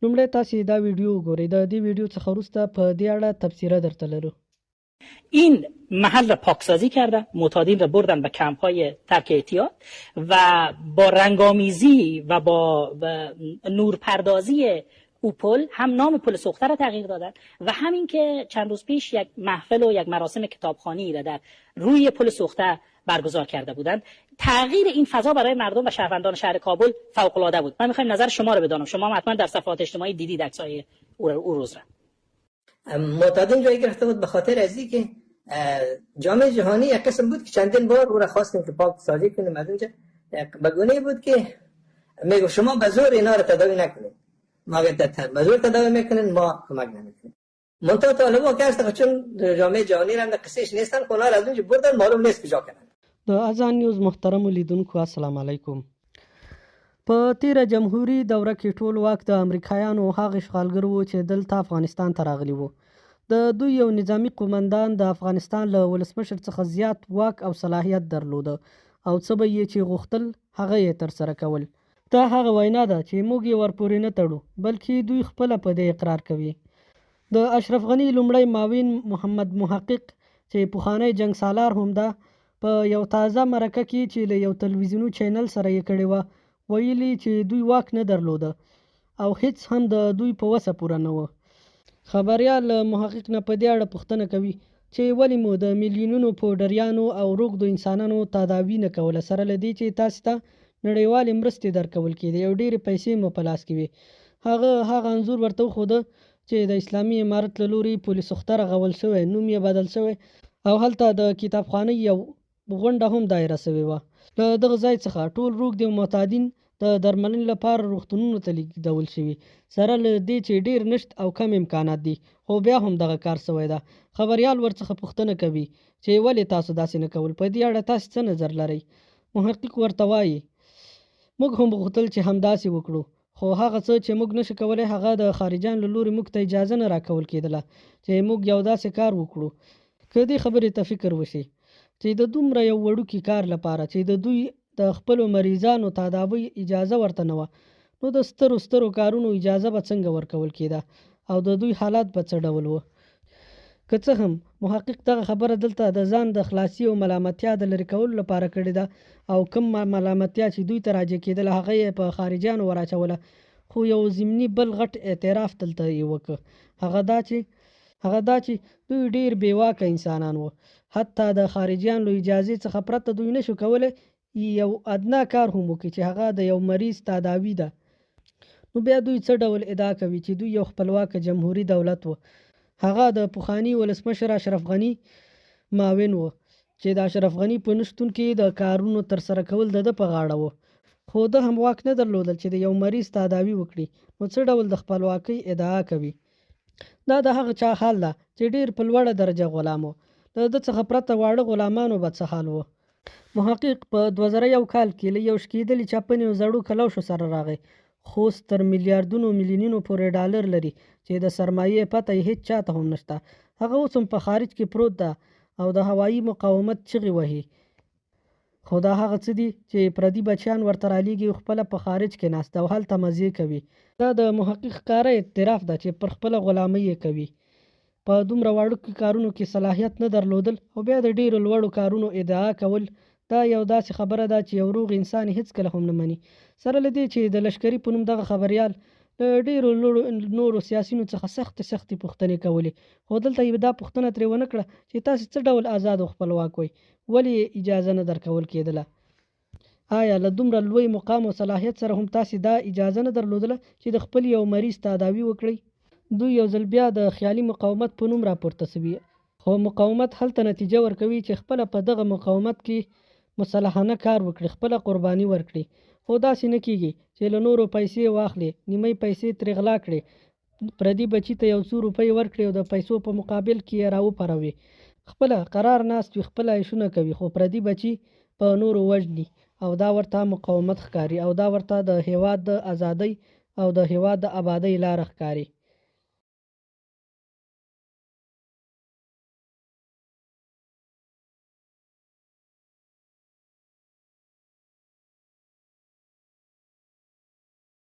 لومړی تاسې دا ویډیو وګورئ، د دې ویډیو څخه وروسته په دې اړه تبصره درته لرو. این محل را پاکسازی کردن، معتادین را بردن به کمپ های ترک اعتیاد و با رنگامیزی و با نورپردازی او پل هم نام پل سوخته را تغییر دادن و همین که چند روز پیش یک محفل و یک مراسم کتابخوانی را در روی پل سوخته برگزار کرده بودند. تغییر این فضا برای مردم و شهروندان شهر کابل فوق العاده بود. من میخوایم نظر شما رو بدانم. شما حتما در صفحات اجتماعی دیدید عکس‌های او روز را. معتادین جای گرفته بود به خاطر از اینکه جامعه جهانی یک قسم بود که چندین بار او را خواستیم که پاک سازی کنیم از اونجا، به گونه بود که میگه شما به زور اینا را تداوی نکنید، ما اگر به زور تداوی میکنین ما کمک نمیکنیم. منتها طالبا که هست چون جامعه جهانی را هم قصهش نیستن، خب اونا را از اونجا بردن، معلوم نیست کجا کردن. د اذان نیوز محترمو لیدونکو السلام علیکم. په تیره جمهوري دوره کې ټول واک د امریکایانو هغه اشغالګر وو چې دلته افغانستان ته راغلي وو. د دوی یو نظامي قومندان د افغانستان له ولسمشر څخه زیات واک او صلاحیت درلوده او څه به یې چې غوښتل هغه یې ترسره کول. دا هغه وینا ده چې موږ یې ورپورې نه تړو، بلکې دوی خپله په دې اقرار کوي. د اشرف غني لومړی معاون محمد محقق چې پخوانی جنګ سالار هم ده، په یو تازه مرکه کې چې له یو تلویزیوني چینل سره یې کړې وه ویلي چې دوی واک نه درلوده او هیڅ هم د دوی په وسه پوره نه و. خبریال له محقق نه په دې اړه پوښتنه کوي چې ولې مو د میلیونونو پوډریانو او روږدو انسانانو تداوي نه کوله، سره له دې چې تاسې ته نړیوالې مرستې درکول کېدې او ډېرې پیسې مو په لاس کې وې. هغه هغه انځور ورته وښوده چې د اسلامي امارت له لوري پل سوخته رغول شوی، نوم یې بدل شوی او هلته د کتابخوانۍ یو غونډه هم دایره شوې وه. له دغه ځای څخه ټول روږدي او معتادین د درملنې لپاره روغتونونو ته لیږدول شوي، سره له دې چې ډېر نشت او کم امکانات دي، خو بیا هم دغه کار شوی ده. خبریال ورڅخه پوښتنه کوي چې ولې تاسو داسې نه کول، په دې اړه تاسې څه نظر لرئ؟ محقق ورته وایي موږ هم غوښتل چې همداسې وکړو، خو هغه څه چې موږ نشو کولی هغه د خارجیانو له لوري موږ ته اجازه نه راکول کېدله چې موږ یو داسې کار وکړو. که دې خبرې ته فکر وشي چې د دومره یو وړوکي کار لپاره چې د دوی د خپلو مریضانو تداوۍ اجازه ورته نه وه، نو د سترو سترو کارونو اجازه به څنګه ورکول کېده او د دوی حالات به څه ډول و؟ که څه هم محقق دغه خبره دلته د ځان د خلاصي او ملامتیا د لرې کولو لپاره کړې ده او کوم ملامتیا چې دوی ته راجع کېدله هغه یې په خارجیانو وراچوله، خو یو ضمني بل غټ اعتراف دلته یې وکړ، هغه دا چې دوی ډېر بې واکه انسانان وو، حتی د خارجیانو له اجازې څخه پرته دوی نشو کولی یو ادنا کار هم وکړي چې هغه د یو مریض تداوي ده. نو بیا دوی څه ډول ادعا کوي چې دوی یو خپلواک جمهوري دولت و؟ هغه د پخواني ولسمشر اشرف غني معاون و چې د اشرف غني په نشتون کې د کارونو ترسره کول د ده په غاړه و، خو ده هم واک نه درلودل چې د یو مریض تداوي وکړي، نو څه ډول د خپلواکۍ ادعا کوي؟ دا د هغه چا حال ده چې ډېر په لوړه درجه غلام و، له ده څخه پرته واړه غلامانو به څه حال و؟ محقق په 2001 کال کې له یو شکېدلي چپنې او زړو کلوشو سره راغی، خو اوس تر میلیاردونو میلیونونو پورې ډالر لري چې د سرمایې پته یې هیڅ چاته هم نشته. هغه اوس هم په خارج کې پروت ده او د هوایي مقاومت چغې وهي، خو دا هغه څه دي چې پردي بچیان ورته رالیږي او خپله په خارج کې ناست او هلته مزې کوي. دا د محقق ښکاره اعتراف ده چې پر خپله غلامۍ یې کوي. په دومره واړوکي کارونو کې صلاحیت نه درلودل او بیا د ډېرو لوړو کارونو ادعا کول، دا یو داسې خبره ده چې یو روغ انسان یې هېڅکله هم نه مني. سره له دې چې د لشکري په نوم دغه خبریال له ډېرو لوړو نورو سیاسیونو څخه سختې سختې پوښتنې کولې، خو دلته یې دا پوښتنه ترې ونه کړه چې تاسې څه ډول ازاد او خپلواک وئ، ولې یې اجازه نه درکول کېدله؟ آیا له دومره لوی مقام او صلاحیت سره هم تاسې دا اجازه نه درلودله چې د خپل یو مریض تداوي وکړئ؟ دوی یو ځل بیا د خیالي مقاومت په نوم راپورته شوي، خو مقاومت هلته نتیجه ورکوي چې خپله په دغه مقاومت کې مسلحانه کار وکړي، خپله قرباني ورکړي. خو داسې نه کېږي چې له نورو پیسې واخلې، نیمۍ پیسې ترې غلا کړې، پردي بچي ته یو څو روپۍ ورکړې او د پیسو په مقابل کې یې راوپاروي. خپله قرار ناست وي، خپله عیشونه کوي، خو پردي بچي په نورو وژني او دا ورته مقاومت ښکاري او دا ورته د هېواد د ازادۍ او د هېواد د ابادۍ لاره ښکاري.